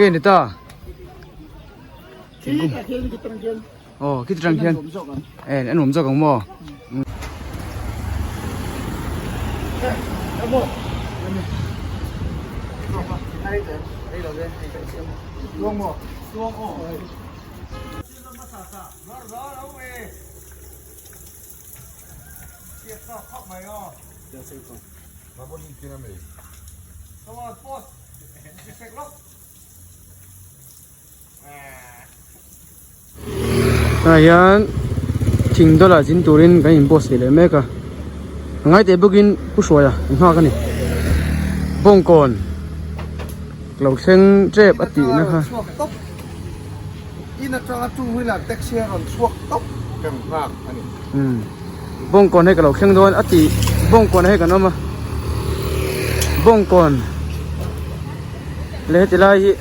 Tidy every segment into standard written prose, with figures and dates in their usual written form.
Nge ni ta? Aw khi tang khian e an awm zawk ang maw? Tah hian thing dawlah zin turin kan in buatsaih leh mek a a ngai teh bawkin pu hruaia an nghak a ni bawngkawn lo thleng tep a tih na kha. In atanga two wheeler taxi a rawn chhuak tawp kan nghak a ni. Umm bawngkawn hei ka lo thleng dawn a tih bawngkawn hei kan awm a bawngkawn leh heti lai hi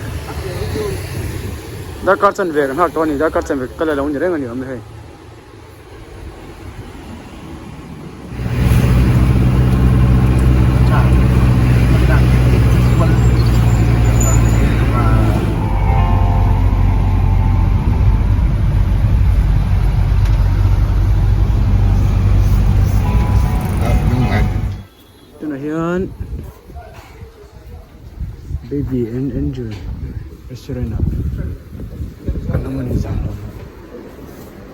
darkar chanve kan nghak tawh a ni darkar chanve ka la lo ni reng a ni awm e hei. Tunah hian baby and angel restaurant ah kan awm a ni zan lo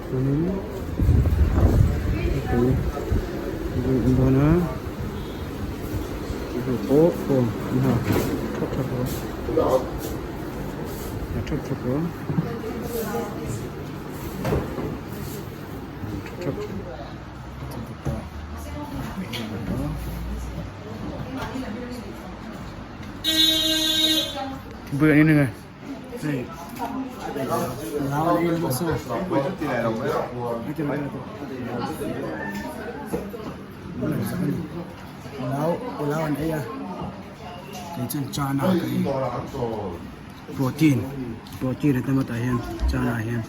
chuanin hei an dawn a hei pawh aw an ha thap thap a ha thap thap a thap thap. Bữa này này này protein protein a tam a tah hian chana hian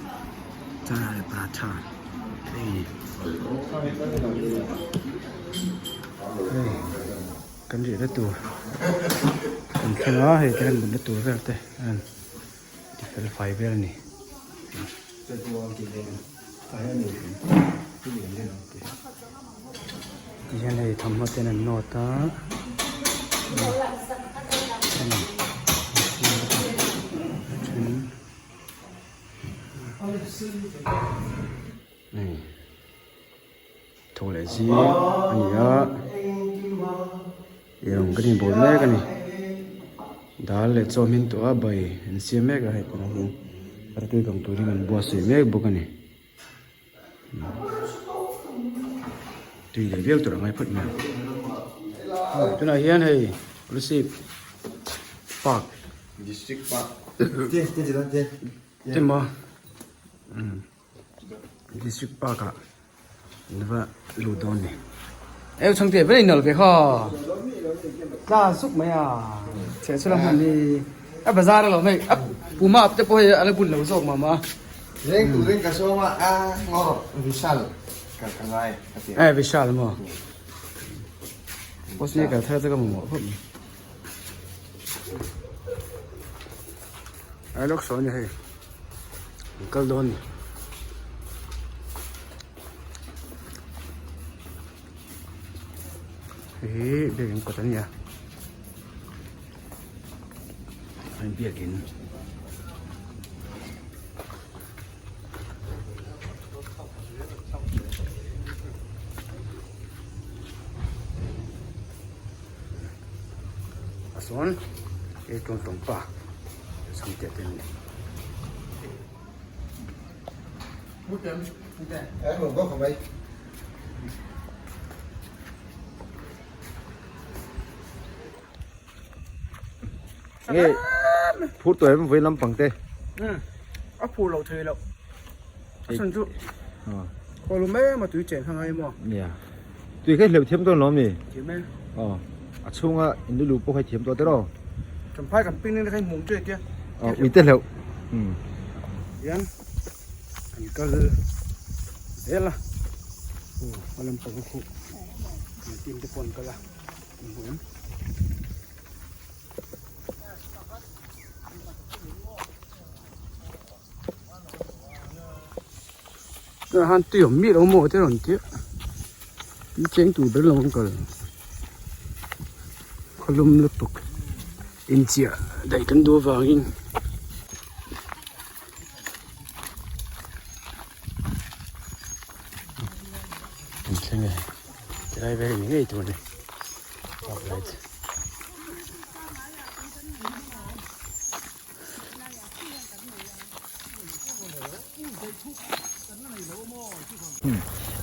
chana leh paratha hei hei kan riahna tur kan thleng a hei kan mutna tur vel te a ti fel fai vel a ni tihian hei thawmhnaw ten an nawt a. Hei tho leh zing a ni a eirawng kan inbawl mek a ni dal leh chaw hmin tawh a bai an siam mek a hei tunah hian artui kang turin an buatsaih mek bawk a ni tui leh viau tur a ngai phawt mai ang tunah hian hei Kolasib park district park te maw district park ah an va lut dawn ni eu chhangte vek inal ve kha tla zuk mai a chheh chu la hman hi a bazar a lo hei a puma te pawh hei a la bun lo zawk mah mah a Leng turin ka sawm a a ngawr Vishal ka ka ngai ka ti e Vishal maw post maker thar chu ka mamawh khawp mai. Ai lawk sawn ni hei an kal dawn ni hei hi biakin kawt a ni a an biakin a sawn ei tawn tawng pa chhang teh te an ni. Nge phur tawh em vawi lampang te. A phur lo thei lo. A chhan chu khaw lu mai emaw tui chen kha ngai emaw. Nia. Tui kha hleuh thiam dawn lo mi? Thiam e. Aw. A chhunga in lu lu pawh kha i thiam tawh tiraw? Champhai kan ping nen kha i hmuh ṭek e. Aw ui te hleuh. Umm. Hian kan kal zel a. Aw a lampang a khuh. Kan team te pawh an kal a. An hmu em? Tunah khan tui awm miah lo maw te rawn tia tui cheng tur ber lo an kal khawlum lutuk inchiah daih kan duh avangin. Kan thleng e tilai vel ni ngei tur a ni park light.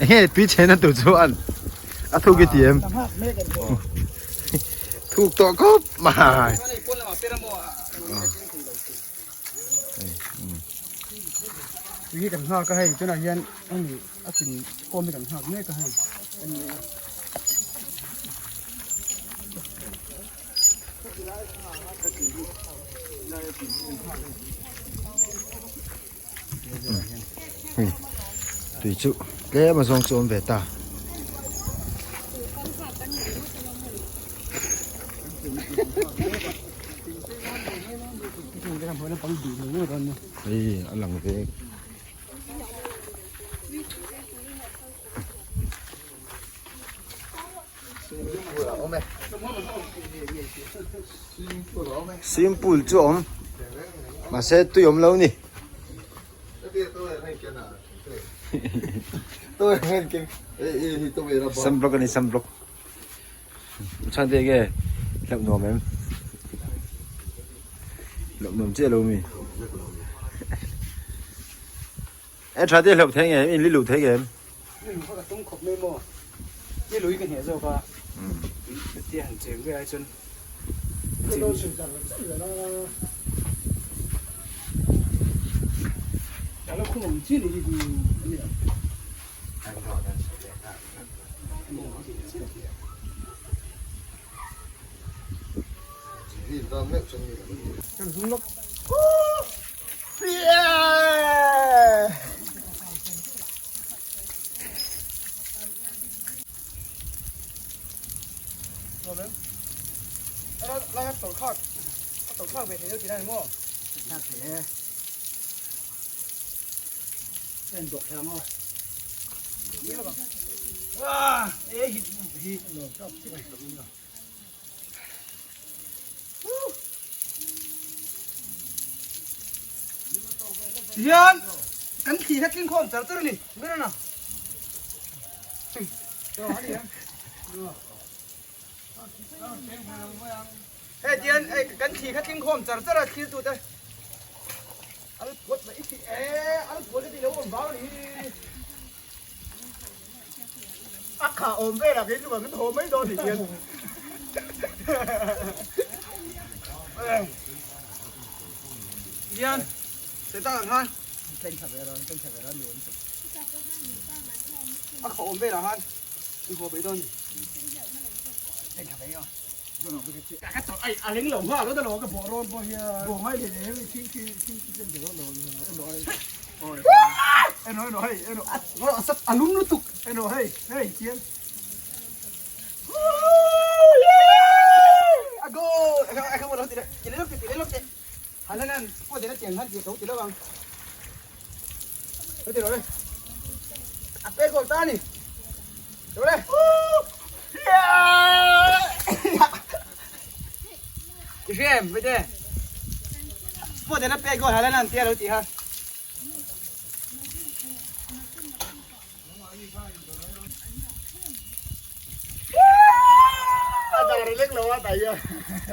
Enge tui chhena tur chuan a thuk i ti em? Thuk tawh khawp mai. Tui hi kan nghak a hei tunah hian hemi a chin khawm hi kan nghak mek a hei. Tui chu tlem a zawng chu awm ve ta. Hei a lang ve. Swimming pool chu a awm mahse tui awm lo a ni. Sunblock a ni sunblock chhan te enge hlauh nuam em hlauh nuam chiah lo mi e tha te hlauh thei nge in li luh thei nge em. Ni lui kha ka tum khawp mai maw? Ni lui ka hneh zawk a, tia han cheng ve ai chuan a lo khum ang chi ni hi a ni ang. Kan zung lawk. Hian kan thli kha tling khawm char char a ni ber a na. Hei tian hei kan thli kha tling khawm char char a thlir tute al puat mai i e al puat a tih lo awm vau a ni hi. A kha awm velah kei chu kan haw mai dawn ni hian. Hian se tak ang khan a kha awm velah khan i haw mai dawn ni. A leng lo nghal lo ka bawh rawn pawh hian bawh ngai leh leh thing thing thing thing thing lo lo lo eno eno hei eno a lum lutuk eno hei hei chian a go a go lo ti ti lo ti ti lo ti halanan po de na tiang han ti to ti lo ang ti lo le a pe gol ta ni lo le Ti hriam ve te po de na pe gol halanan ti lo ti ha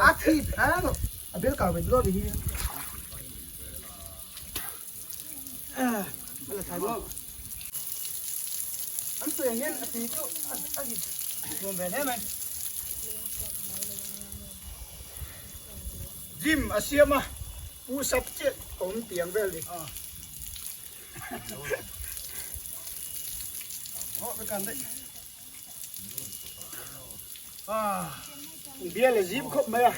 A thi a a bel kau ve lo ni hi a thai mo an sawi ang hian a tui chu a hit nuam ve hle mai. Gym a siam a pu sap chiah awm tiang vel ni. Bial a zim khawp mai a,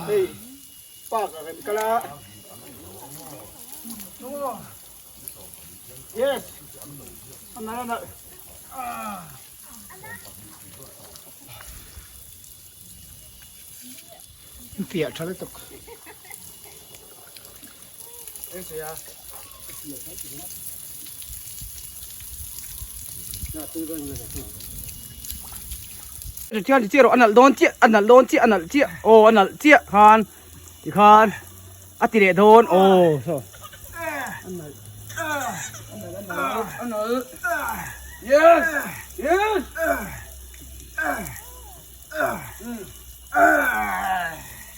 hei park ah kan kal a, yes a nalh a nalh. Fiah tha lutuk. Thian ti chiah rawh a nalh dawn chiah a nalh dawn chiah a nalh chiah aw a nalh chiah khan tikhan a ti leh dawn aw saw a nalh a nalh a nalh a nalh yes yes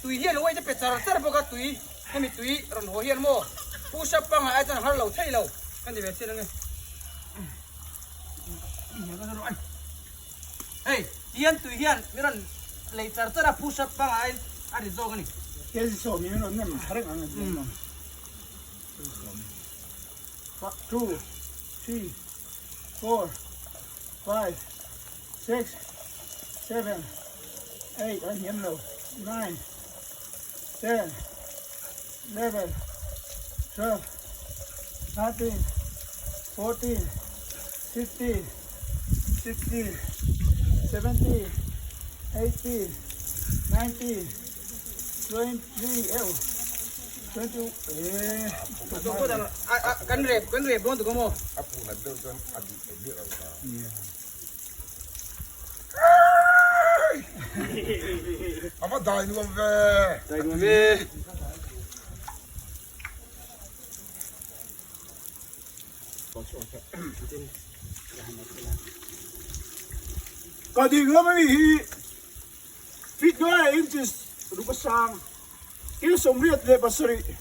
tui hian weight a pe char char bawk a tui hemi tui rawn haw hian maw push up pangngai ai chuan har lo thei lo ka ni ve chian ange. Hei hian tui hian mi rawn lei char char a push up pangai a ri zawk a ni. Kezi sawm hi rawn nem reng ang a ni. One, two, three, four, five, six, seven, eight, an hiam lo, nine, ten, eleven, 12, 13, 14, 15, 16, 17, 18, 19, 20, eu, 20, eh, Kan rep, kan rep dawn tuk maw? A phu nat deuh chuan a tih theih miah lo kha. A va dai nuam ve. Dai nuam ve. Ka ding lam ani hi feet nuai inches ruk a sang kil 87.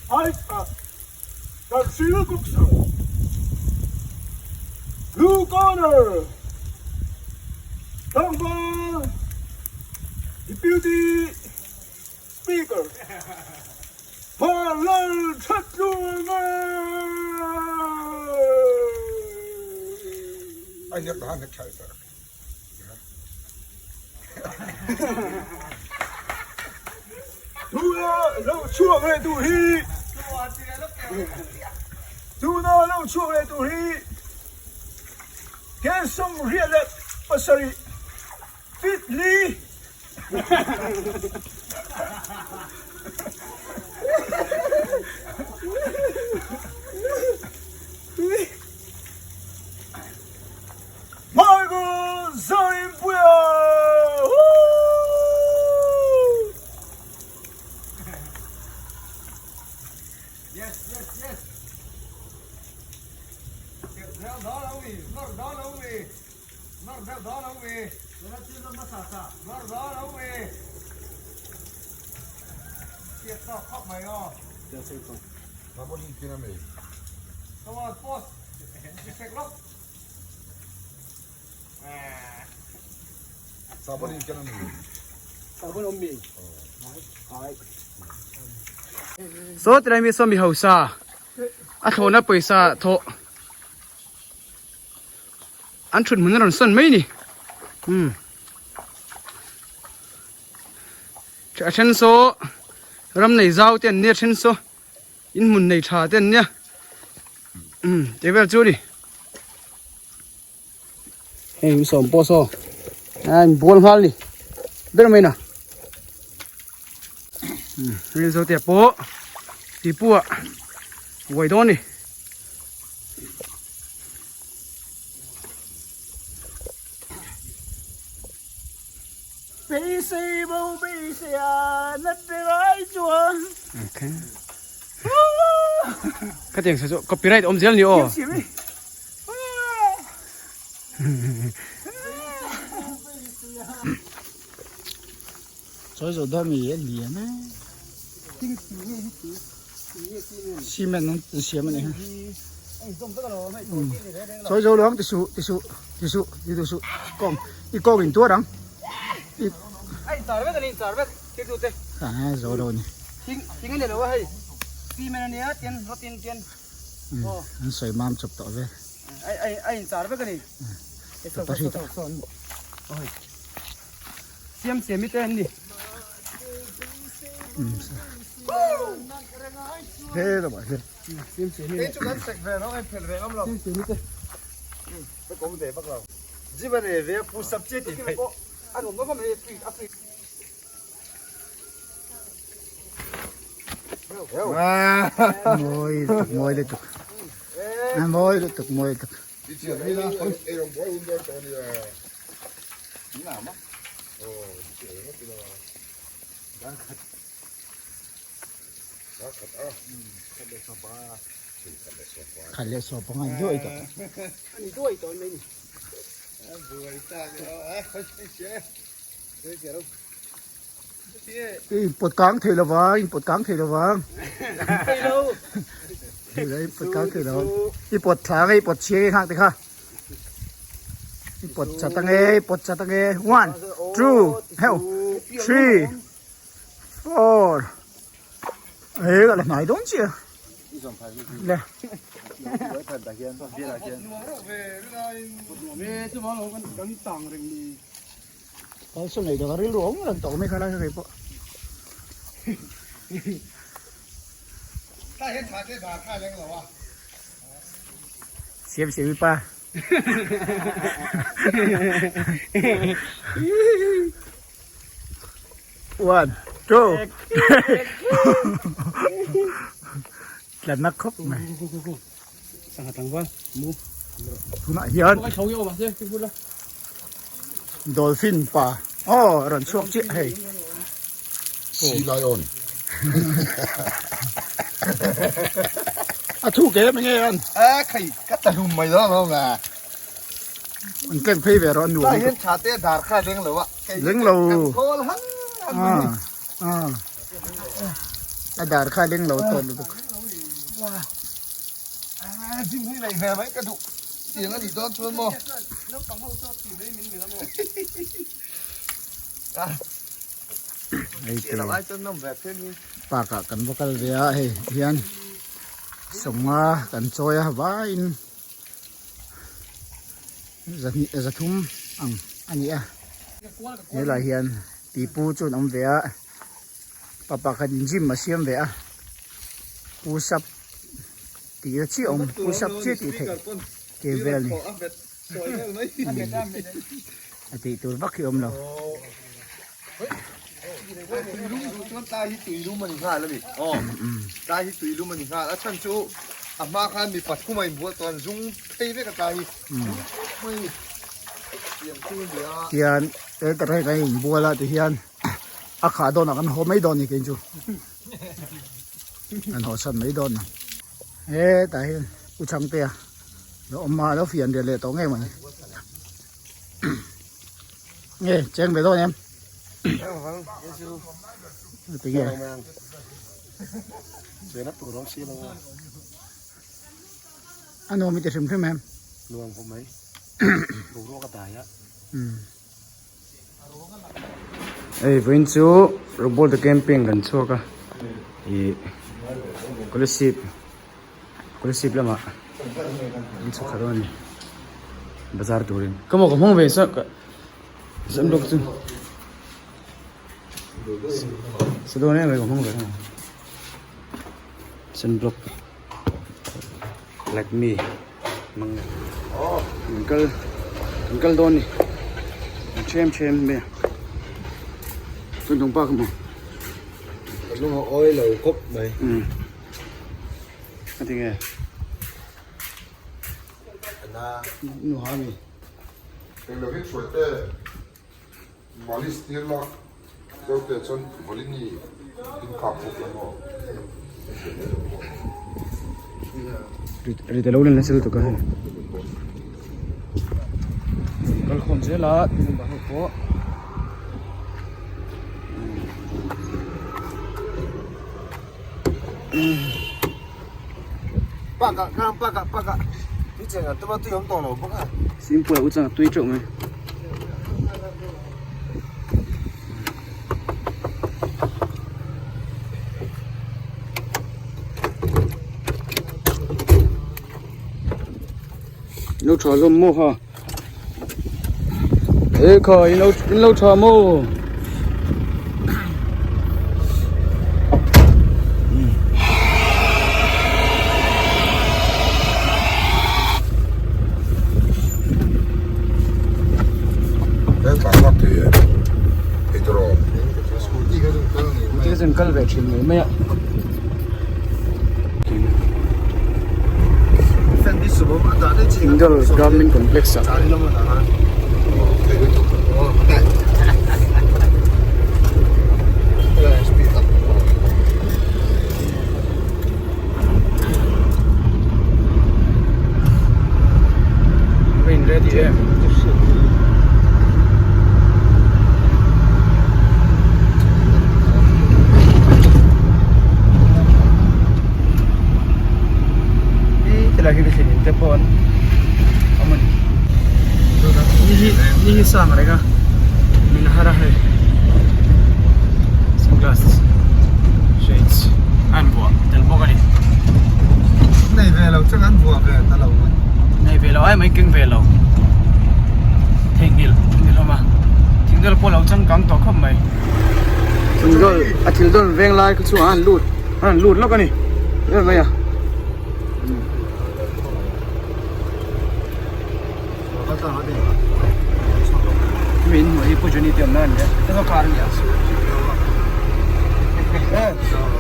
Ai a kan sil boxer blue corner tlangval deputy speaker Vanlal Thatlunga. Ai nhắc đó nhắc chạy sợ. Tuna lo chhuak leh tur hi Tuna lo chhuak leh tur hi Ken 87 feet li Michael Zarinpuia! Woo! Yes, yes, yes. Deuh dawn lo mi, nawr dawn lo mi, nawr deuh dawn lo mi, nawr dawn lo mi. Chiat tawk khawp mai aw. Come on, post. Saw tilai mi saw mi hausa a thlawhna pawisa thawh an thut hmun a rawn sawn mai ni umm a then saw ram nei zau te an nia a then saw. In hmun nei tha te an nia umm tih vel chu a ni hei mi sawm pawh saw a in bual nghal a ni ber mai na umm hei zo te pawh tih ah uai dawn a ni. Beisei bo beisei a nat ve ngai chuan. Okay. Ka tiang sa chu copyright awm zel ni aw. Chawi zo dawn mi a lian e. Cement an siam a ni. Chawi zo lo ang ti suh ti suh ti suh ti duh suh kawng i kawng in tuar ang. A in char vek a ni in char vek thil tu te. A zo lo a ni. Thing thing a ni lo a hei cement a nia tian rawt in tian. An sawi mam chawp tawh vel. A in char vek a ni. Siam siam i te an ni. He lamah hian. Siam siam i. Kei chu kan sek ve lo, en phelh ve ngam lo. Siam siam i te. Ka kawm ve bak lo. Gym a nei ve a, push up chiah tih theih. A nuam bawk a mai, a free a free. Mawi lutuk mawi lutuk a mawi lutuk mawi lutuk. Khat leh sawm panga an duai tawh. Ani duai tawh mai ni. In pawt kang thei lo vang, in pawt kang thei lo vang. In pawt kang thei lo. I pawt thla nge, i pawt chhia nge nghak te kha. I pawt chat ange, i pawt chat ange. One, two, heuh, three, four. He ka la hnai dawn chiah. Le. Kal saw nei ka rilru awm reng tawh mai kha lai kha kei pawh. Siam siam i pa. One, two, Tlanna khawp mai. Sangha tlangval mu. Tunah hian Dolphin pa aw rawn chhuak chiah hei. Sea lion. A thu ke mai nge an. A khai ka tla hlum mai dawn alawm le. An tleng phei ve rawh a nuam. Tah hian tha te dar kha leng lo a. Leng lo. Kan khawl han han mai ni. A dar kha leng lo tawh lutuk. A gym hi nei ve mai ka duh. Tiang a nih dawn chuan maw. Hei te park ah kan va kal ve a hei hian sawmnga kan chawi a vaiin zahnih zathum ang a ni a helai hian pipu chu an awm ve a pa pakhatin gym a siam ve a push up tih na chiah a awm push up chiah tih theih ke vel a ni a tih tur vak hi a awm lo. Tlai hi tuilum a ni nghal a ni aw tlai hi tuilum a ni nghal a chhan chu a hma khan mi pathum a inbual tawh an zung phei vek a tlai hi mai tiang chu a ni a. Tian he ta reng a inbual a ti hian a khah dawn ah kan haw mai dawn a ni kei chu kan haw chhan mai dawn a hetah hian u Changtea lo awm a lo fian riat leh tawh ngei mai. Nge cheng ve dawn em? Tinge? A nuam i ti hrim hrim em? Nuam khawp mai. Boruak a dai a. Hei vawiin chu Robot camping kan chhuak a ih Kolasib Kolasib lamah an chhuk kha dawn a ni bazar turin ka maw ka hmang ve sa ka zan bawk chu sa dawn em mai ka hmang ve ang sunblock Lakme hmang an kal an kal dawn a ni an them them mai a chuan dawng pa ka hmu. Ka lung a awi lo khawp mai. A ti nge? Ana. Nu ha mi. Englo hi hruai te malis tir la zo te chuan Volini in khak bawk la maw. Ri te lo len nasa lutuk a hei. Kal khawm zel a tin ba ho pawh. Simple u chang tui teuh mai. Lo tha hlawm maw ha. E kha in lo in lo tha maw. Scooty kha kal ve thin mai mai a. Thingdawl Government Complex ah. Rain ready em. Tilai hi ka thlen in te pawh an awm a ni. Ni hi ni hi sang reng a min har a hei sunglass shades a in vuah tel bawk a ni. Nei ve lo chuan an vuah ve ta lo mai. Nei ve lo ai mai keng ve lo theihnghilh ni hlawm a thingdawl pawh a lo changkang tawh khawp mai. Thingdawl a thildawl veng lai kha chu an lut an lut lawk a ni vel mai a. Mi in hmuh hi Pu Johnny te awmna a ni a hei chu car a ni a.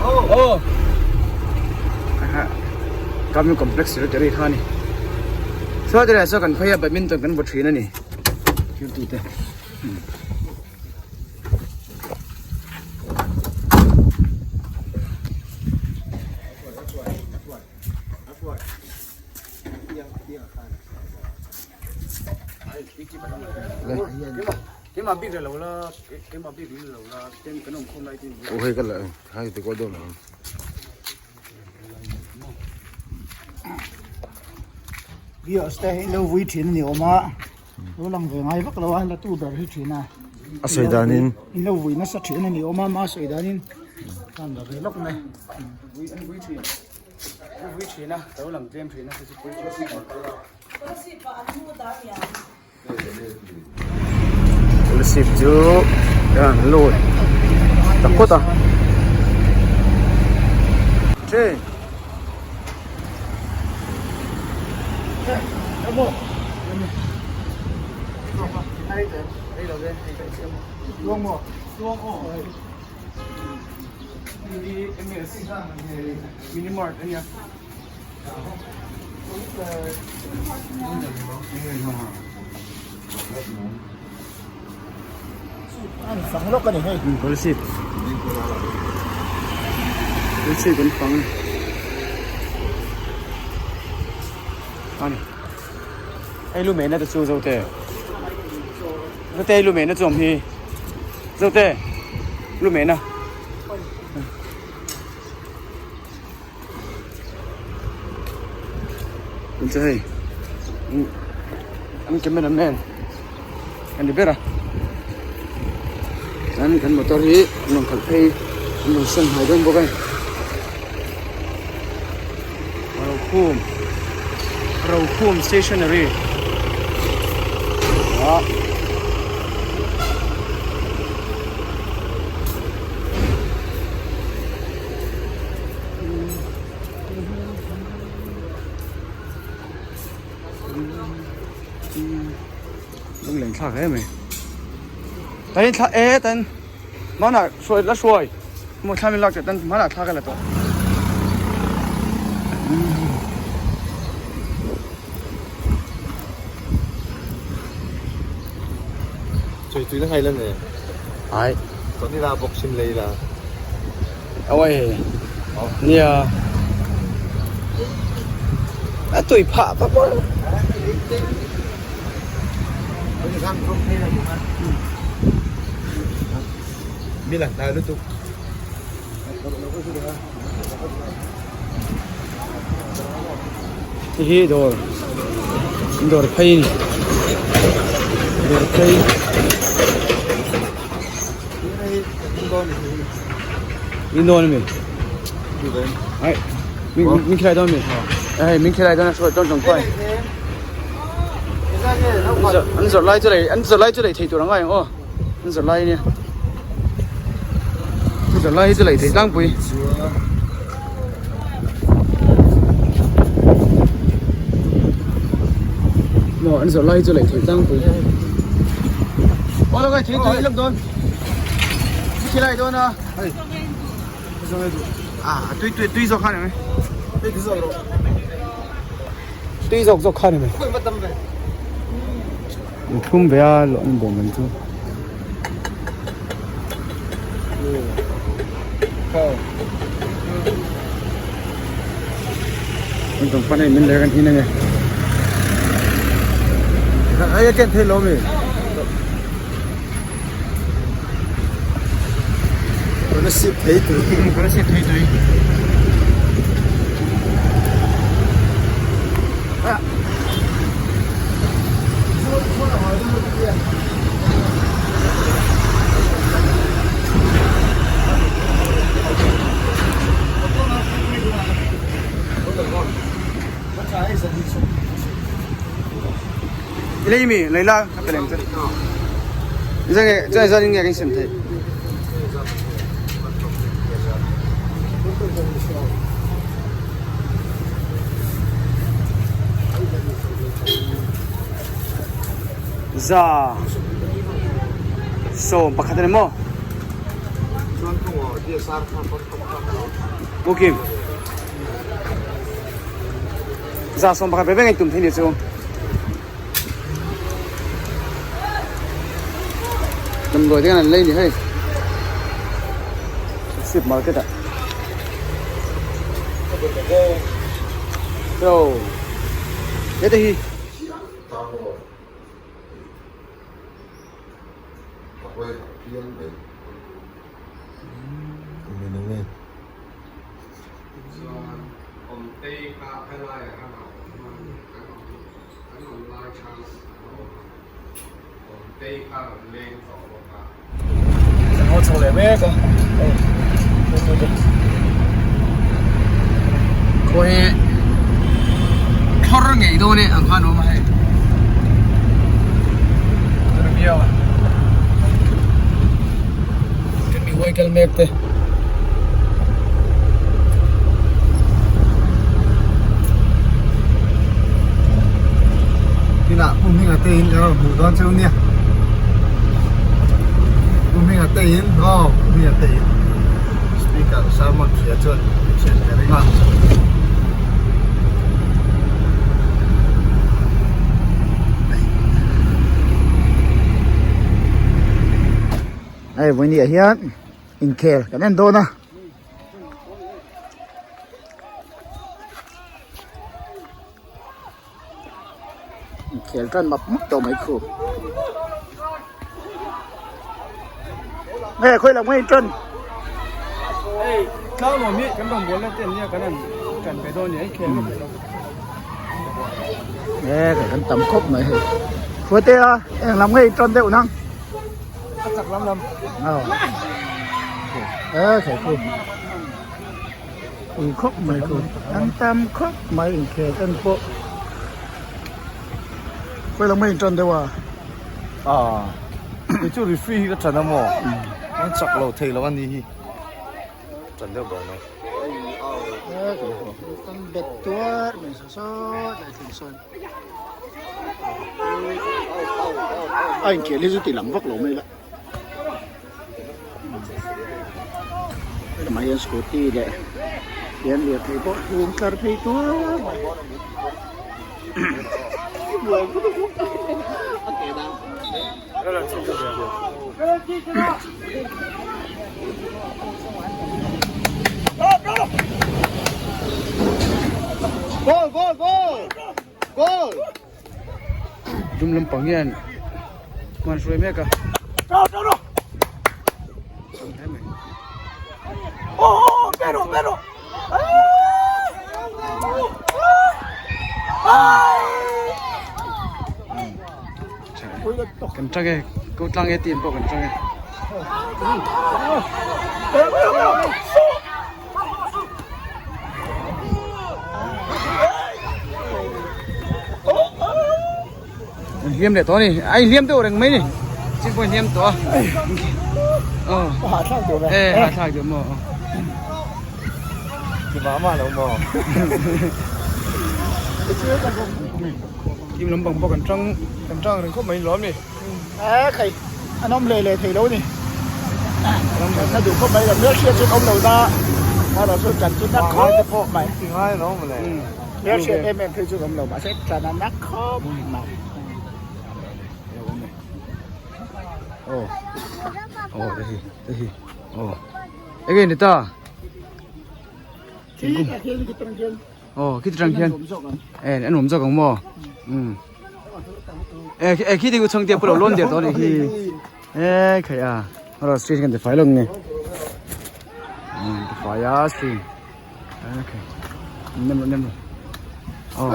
Aw. Government complex secretary kha a ni. Saw te leh saw kan phei a badminton kan vaw thin a ni thiltu te. Bios te hi lo vui thin a ni awm a lo lang ve ngai vak lo a la tu ber hi thin a a sawi danin in lo vui nasa thin a ni awm a ma sawi danin kan la ve lawk mai vui an vui thin an vui thin a lo lang tlem thin a chu pui Kolasib chu an lut ta phawt a train mini mart a nia. An fang lawk a ni hei. Kolasib. Kolasib an fang a ni. A ni. Hei lu mehna te chu Zote. Zote hei lu mehna chu awm hi. Zote lu mehna. Tun chu hei an camera man a ni ber a chuan kan motor hi an rawn khalh phei an rawn sawn hnai dawn bawk a ni Rokhum Rokhum stationery ah. Lunglen thlak hle mai tan in thla e tan hmanah hruai la hruai maw thla min lak teh tan hmanah thla ka la tawh. Chui tui na ngai lan e. Ai. Tawni la bawk sim lei la. Awai. Nia. A tui phah pa pawh. Mi lang ta lutuk. Hei hi dawr dawr phei a ni dawr phei in dawn ami ai min min khilai dawn ami hei min khilai dawn a hruai dawn tawng kawih an zawrh lai chu lei an zawrh lai chu lei thei tur ang ai ang aw an zawrh lai ania an zawrh lai hi chu lei thei tlangpui. Maw an zawrh lai hi chu lei thei tlangpui aw lo kai thei tui lak dawn thi lai dawn a ah tui tui tui zawk khan ang e. tui zawk zawk kha ni mai. Thlum ve a lawng bawm ang chu. Kan tawng pan hei min leh kan hin ange. Ai a ken thei lo mi. Kana sip thei tui. Kana sip thei tui. Lei mi lei la ka peleng che zang zai zan nge kan sem thei Za sawm pakhat a ni maw? Booking za 11 ve ve ngei tum thei ni chu. Damdawi te khan an lei ni hei sip market ah so hete hi. Kan haw chho leh mek a hei tute khaw hi thlawr ngei dawn e ang khan a awm a hei tuna viau a kan mi huai kal mek te. Tinah Pu Hminga te in ka rawn hmuh dawn cheu nia Pu Hminga te in aw Pu Hminga te in speaker sermon thia chuan thian ka ring a. Hei vawiin ah hian inkhel kan en dawn a. Inkhel tan map map tawh mai khu. Nge khawi lam nge in tan. Hei tlang nuam hi kan rawn bual na te an nia kan han tan ve dawn a ni a inkhel ngawt lo. Nge kan tam khawp mai hei. Khuate a eng lam nge in tan deuh nang. A chak lam lam. Aw. E thei khu. Ui khawp mai khu. An tam khawp mai inkhel en pawh. Khawi lam nge in tan deuh a? Ah. Kei chu referee hi ka tan a maw? An chak lo thei lo a ni hi. Tan deuh dawn a. Kan bet tuar mai saw saw lai thlen sawn. A inkhel hi chu ti lang vak lo mai la lamah hian scooty leh hian lirthei pawh hung tlar phei tuar mai. Goal goal goal goal Dum lampang hian hman hruai mek a. Kan tang e ko tlang e team pawh kan tang e. Hliam leh tawh a ni a inhliam deuh reng mai ni chin pawh a inhliam tawh a aw e hahthlak deuh maw aw Ti mah mah lo maw Team lampang pawh kan tang kan tang reng khawp mai ni lawm ni. E khai an awm leh leh thei lo ni na duh khawp mai lo hmelhriat chu an awm lo na erawh chu chan chu na khawp mai. Ti ngai lo maw le. Hmelhriat em em phei chu awm lo mahse tlan a na khawp mai. Aw aw te hi te hi aw enge ni ta Thingkung khian khi tang khian aw khi tang khian e an awm zawk ang maw um e e khi te chhang te pawh lo lawn der tawh a nih hi e khai a rawh screen kan ti fai lo nge um ti fai a screen okay nem rawh nem rawh aw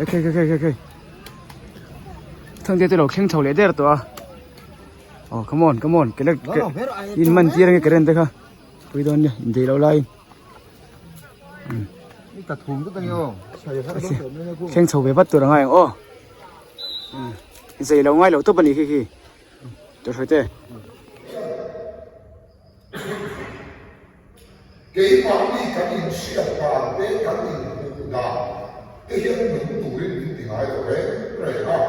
e khai khai khai khai thang te te lo thleng chho leh der tawh a aw come on come on ke in man tir ange current te kha pui dawn nia in dei lo lai thleng chho ve vat tur a ngai ang aw zei lo ngai lo tawp a ni khi khi tawlhrawi te. Keimahni kan inhriat dan te, kan inhmuh dan te hian nung turin min ti ngai lo reng reng a.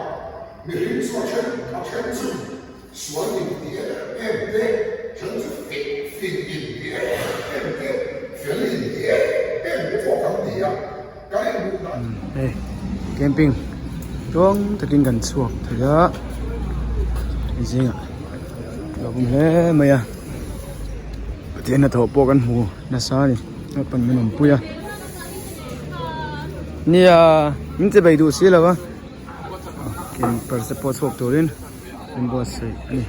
Mihring chu a then a then chu sual in ti em em te, then chu fing fing in ti em em te, fel in ti em em te pawh kan ni a. Kan inhmuh dan. Hei camping tluang takin kan chhuak thei a, zingah a awm hle mai a pathian hnathawh pawh kan hmu nasa a ni naupang min awmpui a nia min che bei duh si lo a camper te pawh chhuak turin an buatsaih a ni.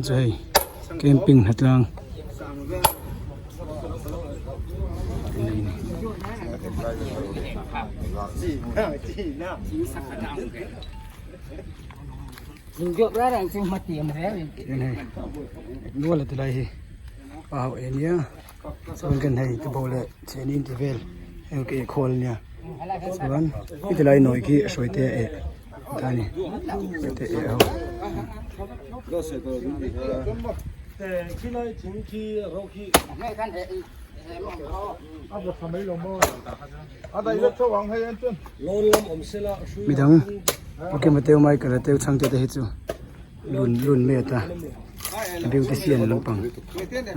Chu hei camping hnatlang nual a ti lai hi pa ho e nia chuan kan hei te bo leh chhehni in ti vel heng ke khawl nia chuan heti lai nawi khi a hruai te eh ta ni te eh ho. Midang Pokemon teu Michael a teu chhangte te hi chu lun lun mai ata beautician lampang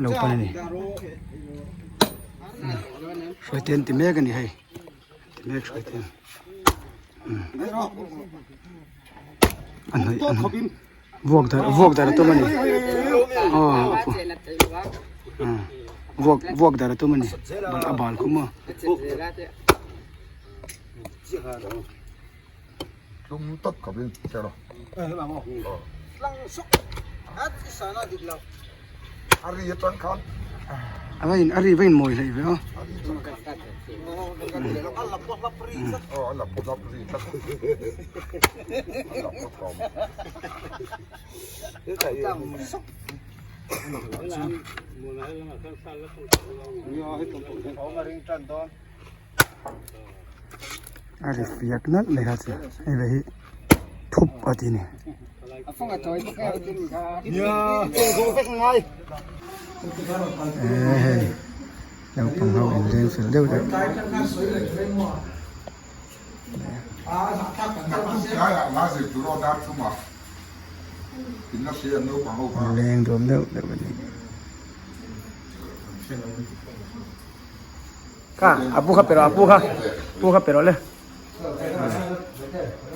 lo pan a ni hruaite an ti mek a ni hei ti mek hruaite a hnawih a hnawih vuak dar vuak dar a tum a ni aw vuak vuak dar a tum a ni a bal khum a. Tlum tak ka bin kher a. A ri atang khan. A va in a ri va in mawi hleih ve aw. A ri fiak nalh mai kha chu hei ve hi thup a ti ni. Eee hei naupang ho in leng fel deuh deuh. Leng duam deuh deuh a ni. Kha a pu kha pe rawh a pu kha pu kha pe rawh le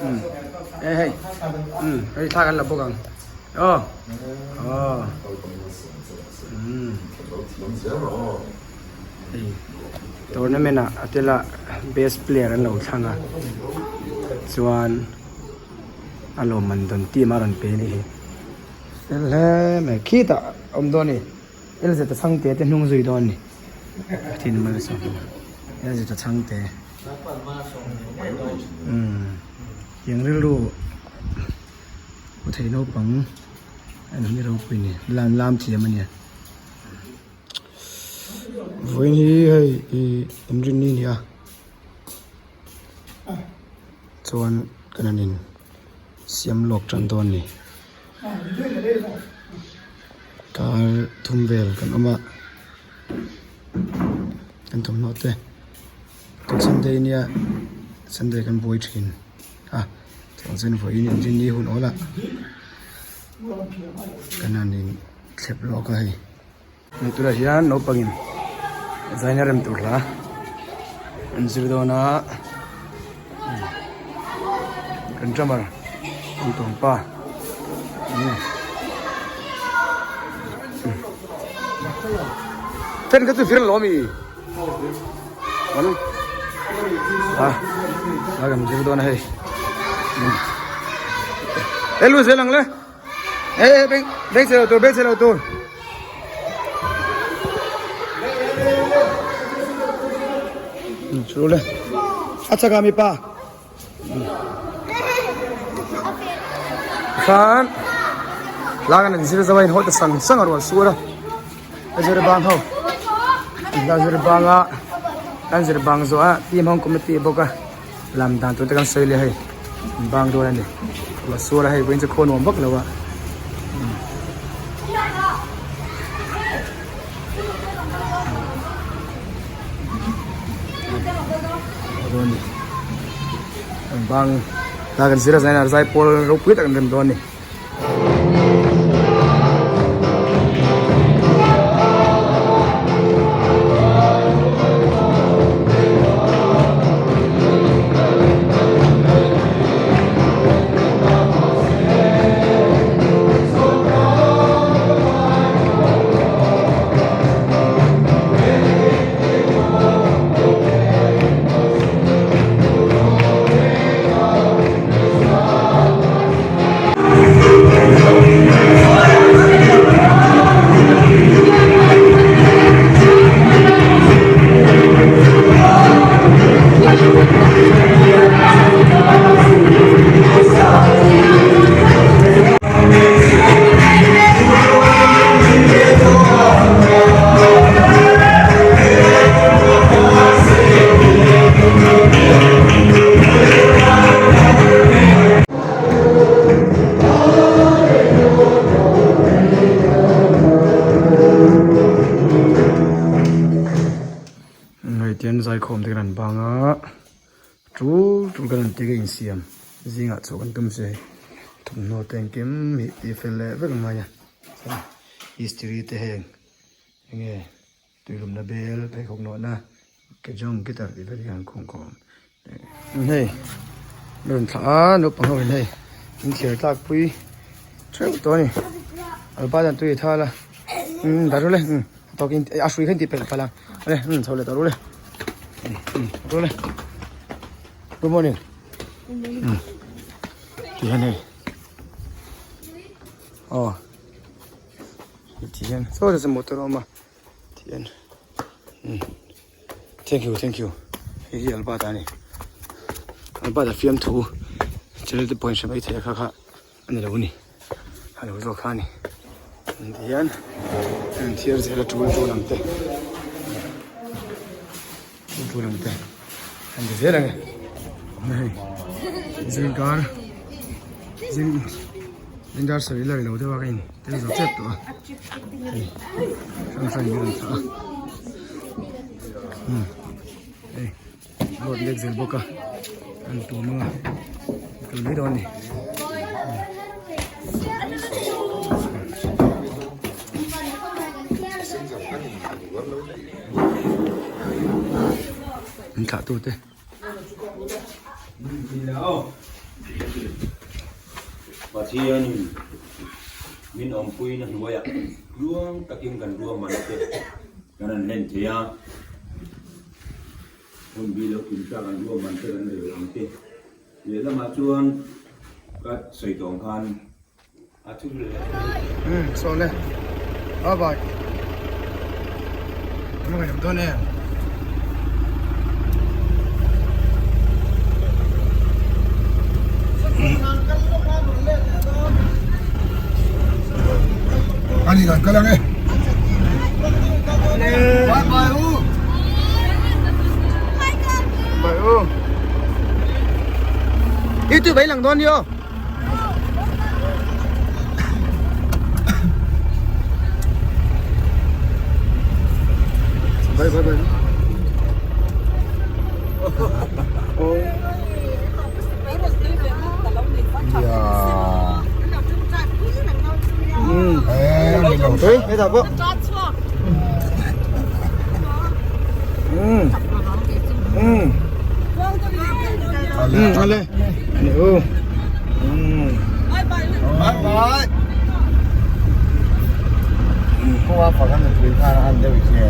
um hei hei um hei thla kan la bawk ang aw aw um hei tournament ah a tel a best player an lo thlang a chuan a lawmman dawn team a rawn pe a nih hi fel hle mai khitah a awm dawn a ni. Elzeta chhangte te hnung zui dawn ni thin malsawmna Elzeta chhangte umm tiang rilru pu thei naupang an hi ropui ni lam lam thiam ania vawiin hi hei ih inrinni a ni a chuan kan han in siam lawk tan dawn ni. Kar thum vel kan awm a kan thawmhnaw te kan sunday nia sunday kan buai thin a chuan chuan vawiin inrinni hun awl ah kan han in thlep lawk a hei. Hei tunah hian naupangin zaina rem tur hla an zir dawn a kan drummer an tawm pa fan kha chu fir lo ami a a kan zir dawn a hei elu zel ang le. Ê ê beng beng chhe lo tur beng chhe lo tur. Chu le. A chaka mi pa. Khan lagan an zir zawain ho ta sang sang arwa sura. A zir bang ho. La zir banga an zir bang zo a team hong committee boka. Lam dan tur te kan sawi leh hei bang dawn a ni a sual a hei vawiin chu khaw nuam vak lo a dawn ni an bang ta kan zir a zaina zai pawl ropui tak an rem dawn a ni. Hei tian zaikhawm te kan han bang a tul tul kan han ti ka insiam zingah chhuah kan tum se thawmhnaw te engkim hi tih fel leh vek a ngai a istiri te heng enge. Tuilumna bel pheikhawk nawhna ke jawng guitar tih vel hi an khawng khawm hei a rawn thlah a naupang ho in hei in thlir tlak pui theuh tawh a ni alpa hian tui a thal a umm dah ru le umm tawk in a hrui kha in tih pelh palh ang awle umm chho leh tawh ru le umm ru le good morning umm ti hian hei aw ti hian saw te chu motor a awm a. Tihian. Thank you thank you hei hi Albert a ni Albert a fiamthu channel te pawhin hre mai thei a kha kha a ni lo a ni a lo zawk kha a ni ti hian an thiar zel a tul tul ang te tul tul ang te an ti zel ang e hei zingkar zing zingkar sawi la ri lo deuh a ka in tel zo tep tawh a hei hrang hrang in an thlah a hmm hei road lek zel bawk a an tuam anga kal mai dawn a ni. An thlah tute. Pathianin min awmpuina hnuaiah tluang takin kan ruahmanna te kan han hlen thei a, hun bi lo kim ta kan ruahman te kan rel ang te lehlamah chuan ka sawi tawh ang khan a thu leh Umm saw le bye bye Kan ngaih awm dawn em. Ani kan kal ang e. Bye bye u. Bye u. YouTube ấy lang dawn ni aw. Bye bye bye. Ê, cái thằng bố. Ừ. Ừ. Ừ, ale. Ừ. Bye bye. Kawng a pakhat a tui khan a han deuh che.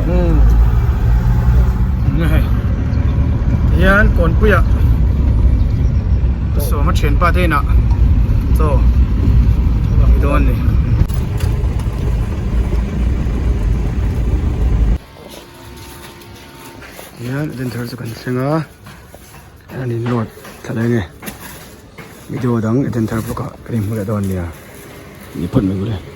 Hei hian kawnpuiah ka sawm a thianpa te inah chaw ei dawn a ni. Hian Eden thar chu kan thleng a an in load thla leh nge video dang Eden thar bawk ah kan inhmu leh dawn a nia ni phawt mai ule.